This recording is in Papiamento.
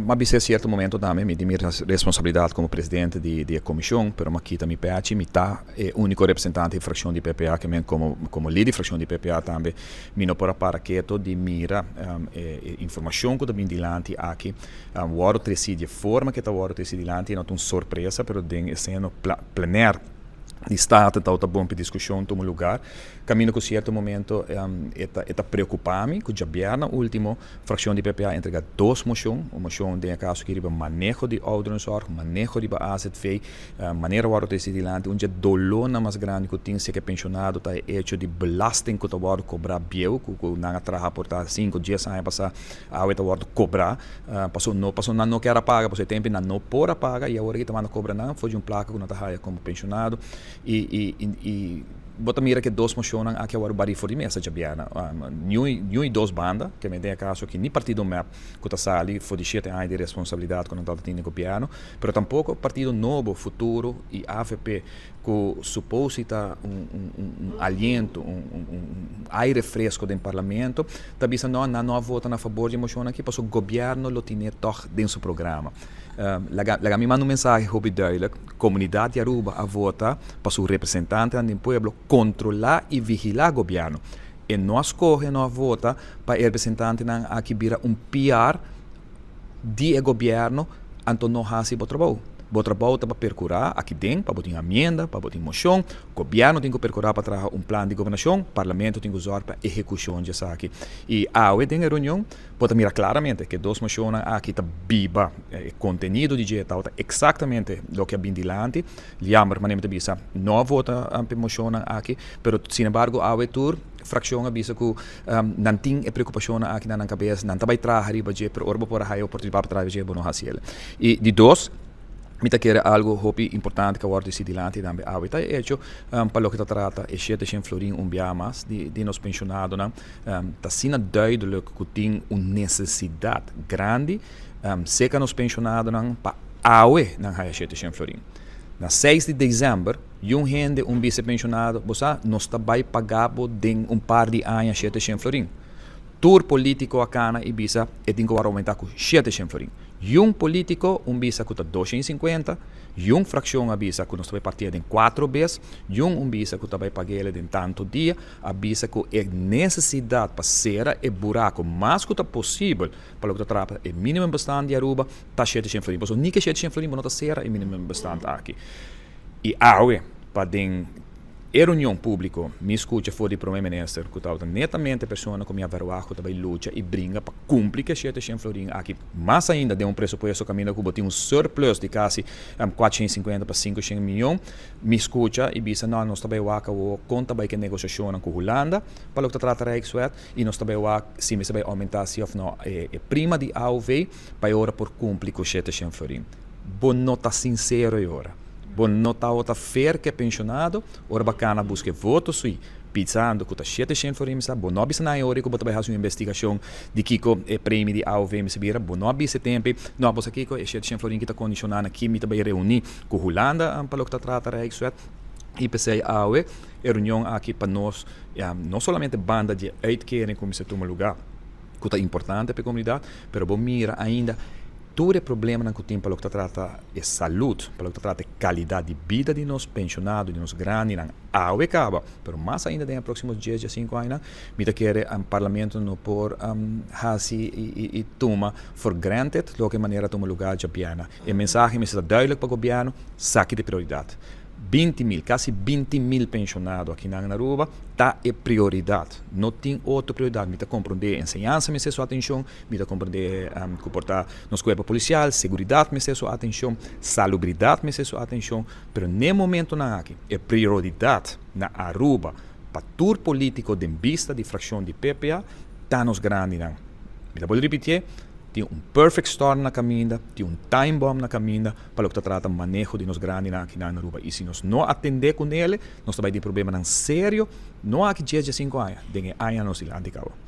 M'a bisa cierto momento tambe, mi tin mi responsabilidad como presidente di comision, pero m'a kita mi pechi, mi ta e unico representante di fraccion di PPA, cu como lider di fraccion di PPA tambe, mi no por a para keto di mira e informacion cu ta bin dilanti aki, wordo treci di forma cu ta wordo treci dilanti, no ta un sorpresa, pero den escena plenair di Staten ta bon pa discusion tuma lugar. Caminda cu cierto momento e ta preocupa mi cu diabierna ultimo fraccion di PPA a entrega dos mocion, un mocion den caso cu riba maneho di ouderenzorg, maneho di AZV, manera wordo treci dilanti, un dolor mas grandi cu tin cu pensionado ta hecho di belasting cu ta wordo cobra bieu, cu nan a traha por ta 5, 10 aña pasa, awe ta wordo cobra, paso no paso nan no kier paga, paso tempo nan no por paga y awor cu ta manda cobra nan, for di un placa cu nan ta haya como pensionado y bo ta mira cu dos mocion aki awor bari for di mesa diabierna. Niun dos banda, cu mi den caso cu ni partido MEP cu ta sali for di 7 aña di responsabilidad cu nan tin den gobierno, pero tampoco Partido Nobo, Futuro y AVP cu suposto ta un aliento, un aire fresco den parlamento, ta bisa no, nan no a vota na fabor di mocion aki, paso gobierno lo tin toch den su programa. Laga mi manda un mensahe hopi duidelijk. Comunidad di Aruba a vota pa su representante den pueblo controla y vigila gobierno. Y no a scoge, no a vota pa e representante aki bira un PR di gobierno, anto no haci bo trabou. Bo trabou ta pa percura aki den, pa bo tin enmienda, pa bo tin mocion, gobierno tin cu percura pa traha un plan di gobernacion, parlamento tin cu zorg pa ehecucion di esaki. Y awe den reunion, por mira claramente cu dos mocion aki ta biba, contenido di dje ta exactamente loke a bin dilanti. Jammer, maar neem bisa, no a vota pa mocion aki, pero sin embargo awe tur fraccion a bisa cu nan tin e preocupacion aki na nan cabes, nan ta bay traha riba dje, pero ora bo por haya oportunidad pa traha dje, bo no haci ele. Y di dos, mi ta kere algo hopi importante cu a wordo treci dilanti tambe awe ta hecho pa loke ta trata e 700 florin un bia mas di nos pensionadonan. Ta asina duidelijk cu tin un necesidad grandi serca nos pensionadonan pa awe nan haya 700 florin. Na 6 di december, un hende un bisa pensionado, bo sa, nos ta bay paga bo den un par di aña 700 florin. Tur politico a cana y bisa e tin cu aumenta cu 700 florin. Y un politico un bisa cu ta 250, y un fraccion a bisa cu nos ta bay parti den cuatro bes, y un bisa cu ta bay paga den tanto dia, a bisa cu e necesidad pa cera e buraco mas cu ta posibel pa loke ta trata e minimumbestand di Aruba ta 700 florin. Paso ni cu 700 florin no ta cera e minimumbestand aki. Y awe pa den e reunion publico, mi scucha for di prome minister, cu ta netamente persona cu mi a verwacht cu bay lucha y bringa pa cumpli cu 700 florin aki, mas ainda den un presupuesto caminda cu bo tin un surplus di casi 450 pa 500 miyon, mi scucha y bisa: no, nos ta bay wak o con ta bay cu negociacion cu Hulanda pa loke ta trata Rijkswet y nos ta bay wak si mi bay aumenta si of no e prima di AOV pa ora por cumpli cu 700 florin. Bo no ta sincero ora. Bo no ta ota fair cu pensionado, ora bo a cana busca voto sui, pensando cu ta 700 florin, sa, bo no bisa na ora cu bo ta bay haci un investigacion di kico e premie di AOV mi sabira, bo no bisa tempo, no, bo sa kico e 700 florin cu ta condiciona na ki mi ta bay reuni cu Hulanda pa loke ta trata Rijkswet. Y p'esey awe, e reunion aki pa nos, ja, no solamente banda di uitkering cu mester tuma lugar, cu ta importante pa e comunidad, pero bo mira ainda tur e problemanan cu tin pa loke ta trata e salud, pa loke ta trata e calidad di bida di nos pensionado, di nos grandinan, awe caba, pero mas ainda den proximo 10, 5 aña, mi ta kere un parlamento no por haci y tuma for granted loke manera tuma lugar diabierna. E mensahe mester ta duidelijk pa gobierno: esaki ta e prioridad. 20 mil, casi 20 mil pensionado aki na Aruba, ta e prioridad. No tin otro prioridad. Mi ta comprende enseñansa mester su atencion, mi ta comprende cu por ta nos cuerpo policial, seguridad mester su atencion, salubridad mester su atencion, pero na momentonan aki, e prioridad na Aruba pa tur politico den bista di fraccion di PPA, ta nos grandinan. Mi ta ripiti, tin un perfect storm na caminda, tin un time bomb na caminda pa loke ta trata maneho di nos grandinan aki na Aruba. Y si nos no atende cu ne, nos ta bay tin problemanan serio, no aki 10, 5 aña, den añanan dilanti caba.